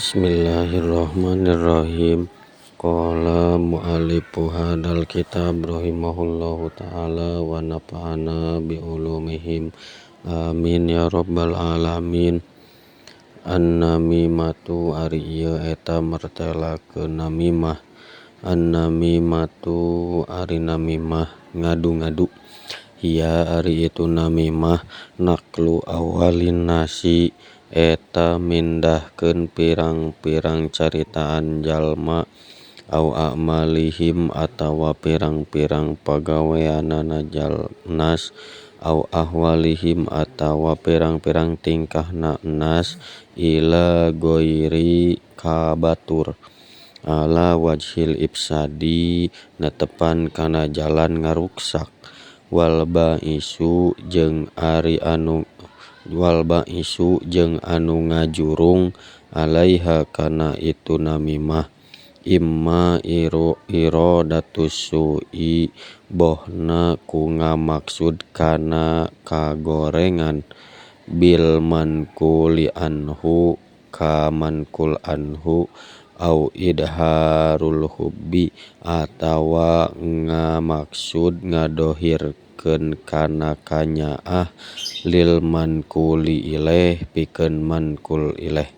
Bismillahirrahmanirrahim. Qala mu'allifu hadzal kitab rahimahullahu taala wa nafa'ana bi ulumihim. Amin ya rabbal alamin. An-namimatu ari ieu eta mertelakeun namimah. An-namimatu ari namimah ngadu-ngadu. Hiya ari itu namimah naqlu awalin nasi eta mindahkeun pirang-pirang caritaan jalma au a'malihim atawa pirang-pirang pagaweanana nas au ahwalihim atawa pirang-pirang tingkahna nas ila ghairi ka batur ala wajhil ifsadi netepan kana jalan ngaruksak wal ba'isu jeung ari anu wal ba'isu jeung anu ngajurung alaiha kana itu namimah imma iradatus su'i bohna ku ngamaksud kana kagorengan bil manquli anhu ka manqul anhu au idharul hubbi atawa ngamaksud ngadohirkeun kana kanyaah lil manquli ilaih pikeun manqul ilaih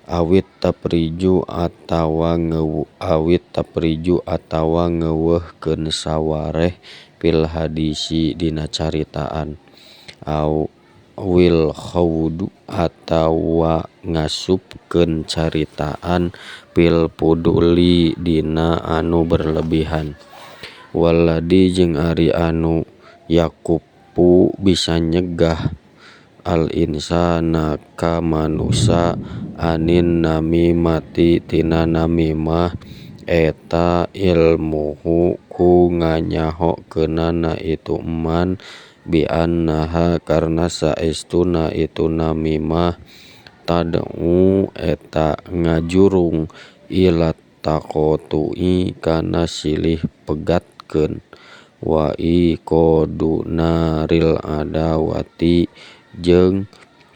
awit tafriju atawa ngeuweuhkeun sawareh fil hadisi dina caritaan awil khawdu atawa ngasupkeun caritaan fil fuduli dina anu berlebihan waladi jeung ari anu yakufu bisa nyegah al insana ka manusa anin namimati tina namimah eta ilmuhu ku nganyahokeunana itu man bi annaha karna saestuna itu namimah tad'u eta ngajurung ila taqatu'i kana silih pegatkeun wa iqadu naril adawati jeung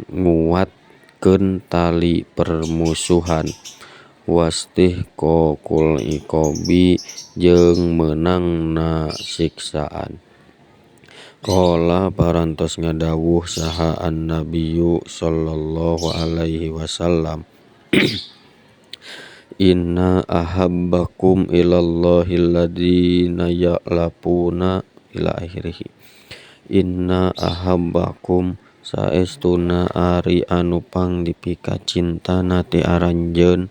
nguatkeun tali permusuhan wastihqaqul iqabi jeung meunangna siksaan. Qala parantos ngadawuh saha an-nabiyyu sallallahu alaihi wasallam inna ahabbakum ilallahi alladzina ya'lafuna ila akhirih. Inna ahabbakum saestuna ari anu pangdipikacintana ti aranjeun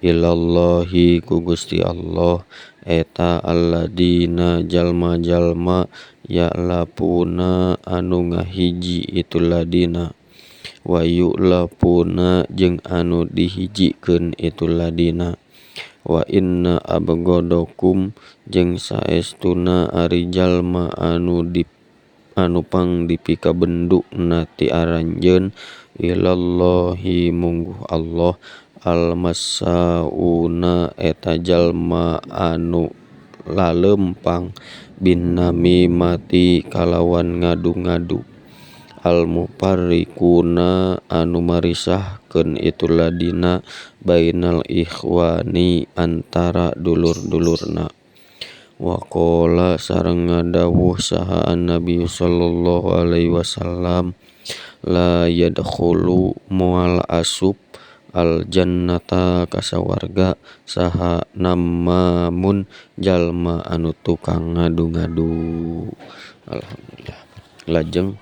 ilallahi ku Gusti Allah eta alladzina jalma-jalma ya'lafuna anu ngahiji itu ladina wa yu'lafuna jeung anu dihijikeun itu ladina wa inna abghadakum jeung saestuna ari jalma anu pangdipikabenduna ti aranjeun ilallahi mungguh Allah almassauna eta jalma anu lalempang bin namimati kalawan ngadu-ngadu almufarriquna anu marisahkeun itu ladina bainal ikhwani antara dulur-dulurna. Wa qala sareng ngadawuh saha an-nabi sallallahu alaihi wasallam la yadkhulu moal asup al jannata ka sawarga saha nammamun jalma anu tukang ngadu-ngadu. Alhamdulillah. Lajeng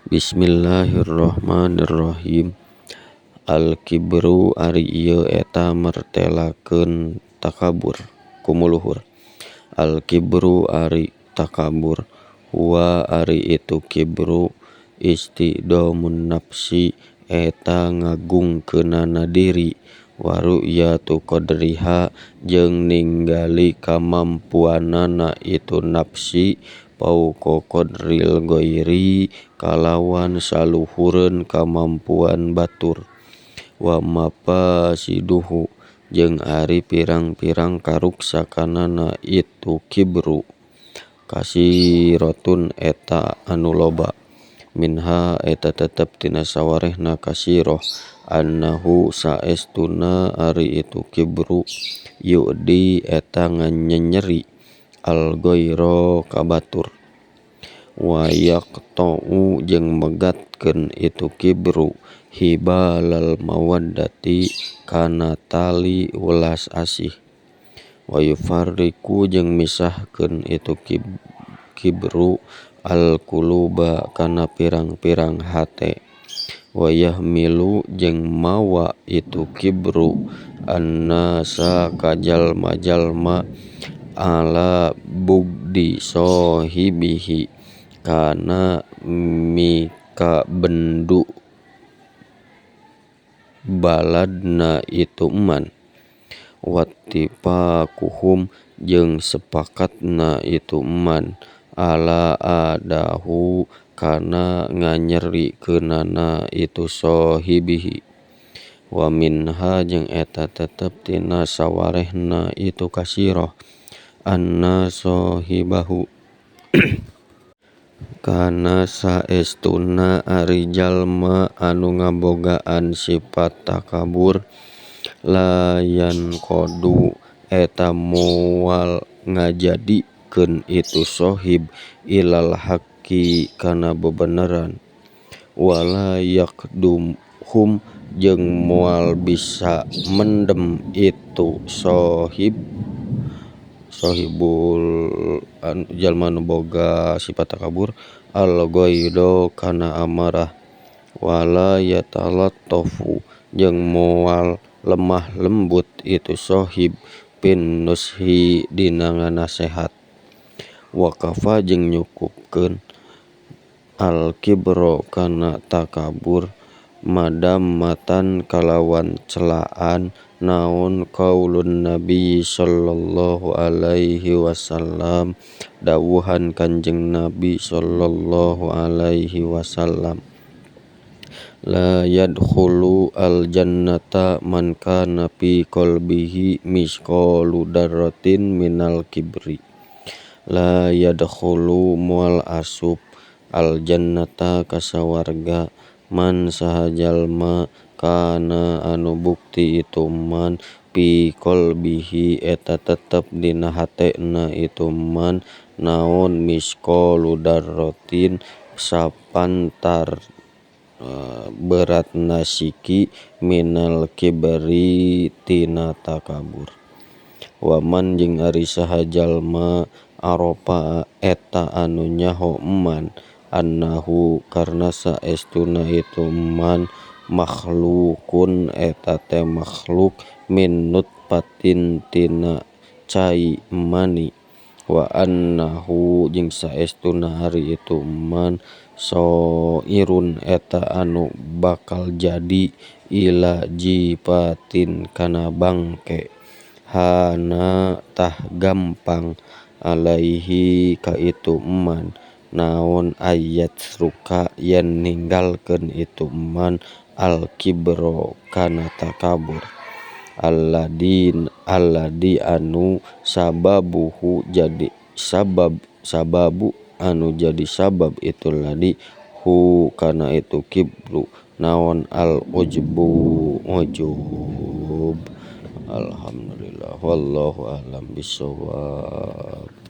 bismillahirrahmanirrahim. Al kibru ari ieu eta mertelakeun takabur kumuluhur. Al kibru ari takabur huwa ari itu kibru istidomun nafsi eta ngagungkeunana diri wa ru'yatu qadriha jeung ninggali kamampuanana itu nafsi fauqa qadril ghairi kalawan saluhureun kamampuan batur wa mafasiduhu jeung ari pirang-pirang karuksakanana itu kibru kasiratun eta anu loba. Minha eta tetep tina sawarehna kasirah annahu saestuna ari itu kibru yu'di eta nganyenyeri al-ghaira ka batur wa yaqta'u jeung megatkeun itu kibru hibalal mawaddati kana tali welas asih wa yufarriqu jeung misahkeun itu kibru al-quluba kana pirang-pirang hate wa yahmilu jeung mawa itu kibru annasa ka jalma-jalma ala bugdi sahibihi kana mikabendu baladna itu man wattifaquhum jeung sepakatna itu man ala adahu kana nganyerikeunana itu sahibihi wa minha jeung eta tetep tina sawarehna itu kasirah anna sahibahu kana saestuna ari jalma anu ngabogaan sifat takabur la yanqadu eta moal ngajadikeun itu sahib ilal haqqi kana bebeneran wala yaqduhum jeung moal bisa mendem itu sahib sahibul jalma nu boga sifat takabur al-ghaidha kana amarah wala yatalattafu jeung moal lemah lembut itu sahib fin nushi dina nganasehat wa kafa jeung nyukupkeun al-kibra kana takabur madammatan kalawan celaan naon qaulun nabi sallallahu alaihi wasallam dawuhan Kanjeng Nabi sallallahu alaihi wasallam la yadkhulu al-jannata man kana fi qalbihi misqalu dzarratin minal kibri la yadkhulu moal asup al-jannata ka sawarga man saha jalma kana anu bukti itu man fi qalbihi eta tetep dina hatena itu man naon misqalu dzarratin sapantar beratna siki minal kibri tina takabur wa man jeung ari saha jalma arafa eta anu nyaho man annahu karna saestuna itu man makhluqun eta teh makhluk min nutfatin tina cai mani wa annahu jeung saestuna ari itu man sairun eta anu bakal jadi ila jifatin kana bangke hana tah gampang alaihi ka itu man naon ayat ruka yen ninggalkeun itu man al-kibra kana takabur alladzi anu sababuhu jadi sabab sababu anu jadi sabab itu ladzi hu kana itu kibru naon al-ujbu ujub. Alhamdulillah wallahu a'lam bissawab.